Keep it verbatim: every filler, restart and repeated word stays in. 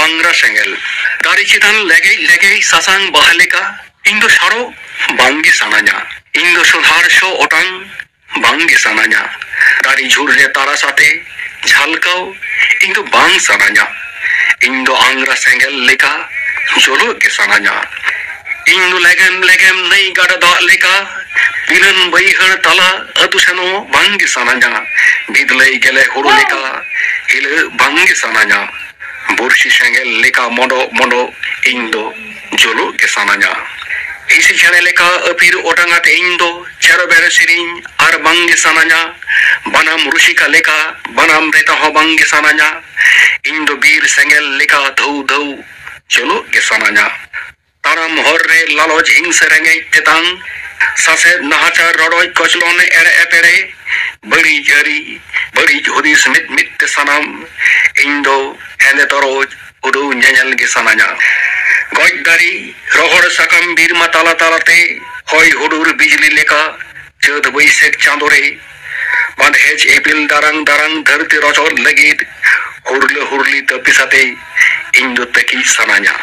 ᱟᱝᱜᱽᱨᱟ ᱥᱮᱸᱜᱮᱞ, ᱫᱟᱨᱮ ᱪᱮᱛᱟᱱ ᱞᱮᱜᱮᱡ ᱞᱮᱜᱮᱡ ᱥᱟᱥᱟᱝ ᱵᱟᱦᱟ ᱞᱮᱠᱟ, ᱤᱧ ᱫᱚ ᱥᱟᱲᱚᱜ ᱵᱟᱝᱜᱮ ᱥᱟᱱᱟᱧᱟ᱾ ᱤᱧ ᱫᱚ ᱥᱚᱸᱫᱷᱟᱲ ᱥᱚ ᱚᱴᱟᱝ ᱵᱟᱝᱜᱮ ᱥᱟᱱᱟᱧᱟ᱾ ᱫᱟᱨᱮ ᱡᱷᱩᱲ ᱨᱮ ᱛᱟᱨᱟᱥ ᱟᱛᱮ ᱡᱷᱟᱞᱠᱟᱣ ᱤᱧ ᱫᱚ ᱵᱟᱝ ᱥᱟᱱᱟᱧᱟ᱾ ᱤᱧ ᱫᱚ ᱟᱝᱜᱽᱨᱟ ᱥᱮᱸᱜᱮᱞ ᱞᱮᱠᱟ ᱡᱩᱞᱩᱜ ᱜᱮ ᱥᱟᱱᱟᱧᱟ᱾ ᱤᱧ ᱫᱚ ᱞᱮᱜᱮᱢ ᱞᱮᱜᱮᱢ ᱱᱟᱹᱭ ᱜᱟᱰᱟ ᱫᱟᱜ ᱞᱮᱠᱟ ᱵᱤᱞᱟᱹᱱ ᱵᱟᱹᱭᱦᱟᱹᱲ ᱛᱟᱞᱟ ᱟᱹᱛᱩ ᱥᱮᱱᱚᱜ ᱵᱟᱝᱜᱮ ᱥᱟᱱᱟᱧᱟ᱾ ᱵᱤᱫᱞᱟᱹᱭ ᱜᱮᱞᱮ ᱦᱩᱲᱩ ᱞᱮᱠᱟ ᱦᱤᱞᱟᱹᱜ ᱵᱟᱝᱜᱮ ᱥᱟᱱᱟᱧᱟ᱾ ᱵᱩᱨᱥᱤ ᱥᱮᱸᱜᱮᱞ ᱞᱮᱠᱟ ᱢᱚᱰᱚᱜ ᱢᱚᱰᱚᱜ ᱤᱧ ᱫᱚ ᱡᱩᱞᱩᱜ ᱜᱮ ᱥᱟᱱᱟᱧᱟ᱾ ᱦᱤᱸᱥᱤ ᱪᱮᱬᱮ ᱞᱮᱠᱟ ᱟᱹᱯᱤᱨ ᱚᱴᱟᱝ ᱟᱛᱮ ᱤᱧ ᱫᱚ ᱪᱮᱨᱚ ᱵᱮᱨᱚ ᱥᱮᱨᱮᱧ ᱟᱨ ᱵᱟᱝᱜᱮ ᱥᱟᱱᱟᱧᱟ᱾ ᱵᱟᱱᱟᱢ ᱨᱩᱥᱤᱠᱟ ᱞᱮᱠᱟ ᱵᱟᱱᱟᱢ ᱨᱮᱛᱟ ᱦᱚᱸ ᱵᱟᱝᱜᱮ ᱥᱟᱱᱟᱧᱟ᱾ ᱤᱧ ᱫᱚ ᱵᱤᱨ ᱥᱮᱸᱜᱮᱞ ᱞᱮᱠᱟ ᱫᱷᱟᱹᱣ ᱫᱷᱟᱹᱣ ᱡᱩᱞᱩᱜ ᱜᱮ ᱥᱟᱱᱟᱧᱟ᱾ ᱛᱟᱲᱟᱢ ᱦᱚᱨ ᱨᱮ ᱞᱟᱞᱚᱪ ᱦᱤᱝᱥᱟᱹ ᱨᱮᱸᱜᱮᱡ ᱛᱮᱛᱟᱝ, ᱥᱟᱥᱮᱛ ᱱᱟᱦᱟᱪᱟᱨ ᱨᱚᱰᱚᱡ ᱠᱚᱪᱞᱚᱱ ᱮᱲᱮ ᱮᱯᱮᱲᱮ, ᱵᱟᱹᱲᱤᱡ ᱟᱹᱨᱤ, ᱵᱟᱹᱲᱤᱡ ᱦᱩᱫᱤᱥ ᱢᱤᱫ ᱢᱤᱫ ᱛᱮ ᱥᱟᱱᱟᱢ, ᱤᱧ ᱫᱚ ᱦᱮᱸᱫᱮ ᱛᱚᱨᱚᱡ ᱩᱰᱟᱹᱣ ᱧᱮᱧᱮᱞ ᱜᱮ ᱥᱟᱱᱟᱧᱟ᱾ ᱜᱚᱡ ᱫᱟᱨᱮ, ᱨᱚᱦᱚᱲ ᱥᱟᱠᱟᱢ ᱵᱤᱨᱢᱟ ᱛᱟᱞᱟ ᱛᱟᱞᱟᱛᱮ, ᱦᱚᱭ ᱦᱩᱰᱩᱨ ᱵᱤᱡᱽᱞᱤ ᱞᱮᱠᱟ, ᱪᱟᱹᱛ ᱵᱟᱹᱭᱥᱟᱹᱠᱷ ᱪᱟᱸᱫᱳ ᱨᱮ, ᱵᱟᱸᱫᱷᱮᱡ ᱤᱯᱤᱞ ᱫᱟᱨᱟᱝ ᱫᱟᱨᱟᱝ ᱫᱷᱟᱹᱨᱛᱤ ᱨᱚᱪᱚᱫ ᱞᱟᱹᱜᱤᱫ, ᱦᱩᱨᱞᱟᱹ ᱦᱩᱨᱞᱤ ᱛᱟᱹᱯᱤᱥ ᱟᱛᱮ ᱤᱧ ᱫᱚ ᱛᱟᱹᱠᱤᱡ ᱥᱟᱱᱟᱧᱟ᱾